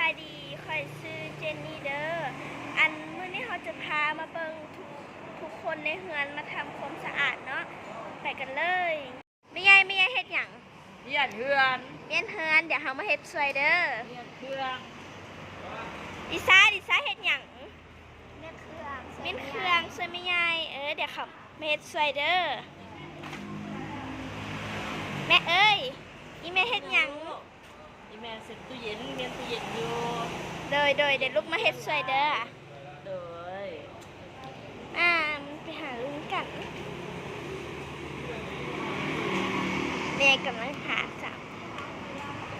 ສະບາຍດີ ຂ້ອຍຊື່ເຈນນີເດີ. ອັນ ມື້ນີ້ເຮົາຈະພາມາເບິ່ງທຸກ ທຸກຄົນໃນເຮືອນມາທຳຄວາມສະອາດເນາະ. ໄປກັນເລີຍ. ແມ່ໃຫຍ່ ແມ່ໃຫຍ່ເຮັດຫຍັງ? ມ້ຽນເຮືອນ. ມ້ຽນເຮືອນ. ດຽວເຮົາມາເຮັດຊ່ວຍເດີ. ມ້ຽນເຄື່ອງ. ລິຊາ ລິຊາເຮັດຫຍັງ? ມ້ຽນເຄື່ອງ. ມ້ຽນເຄື່ອງຊ່ວຍແມ່ໃຫຍ່. ເອີ ດຽວເຂົາມາເຮັດຊ່ວຍເດີ. ແມ່ເອີຍ ອີ່ແມ່ເຮັດຫຍັງ? ອີ່ແມ່ເຊັດຕູ້ເຢັນ ມ້ຽນຕູ້ເຢັນຢູ່. ໂດຍ ໂດຍ ດຽວລູກມາເຮັດຊ່ວຍເດີ. ໂດຍ ອ່າ ໄປຫາລຸງກັນ. ແມ່ກຳລັງຫາຈັບ.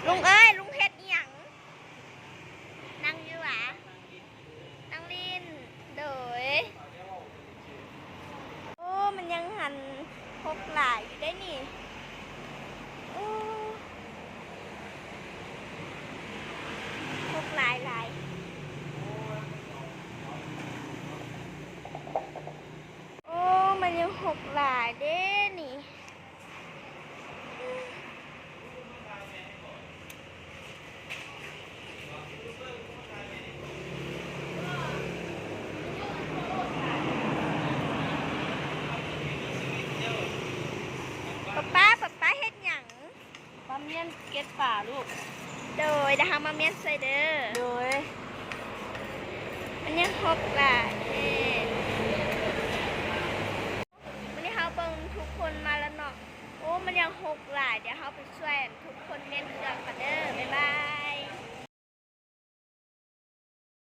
ລຸງເອີຍ ລຸງເຮັດອີ່ຫຍັງ? ນັ່ງຢູ່ຫວາ? ນັ່ງຫຼິ້ນ. ໂດຍ. ໂອ້ ມັນຍັງຫັ້ນຫົກຫຼາຍຢູ່ເດ້ນີ້. ໂອ້ ຫົກຫຼາຍຫຼາຍ. ໂອ້ ມັນຍັງຫົກຫຼາຍເດ້ນີ້. ປ້າປ້າ ປ້າປ້າເຮັດຫຍັງ? ປ້າມ້ຽນເກັບປາລູກ. ໂດຍ ດຽວເຮົາມາມ້ຽນຊ່ວຍເດີ. ໂດຍ. ມັນຍັງຫົກຫຼາຍເດ້.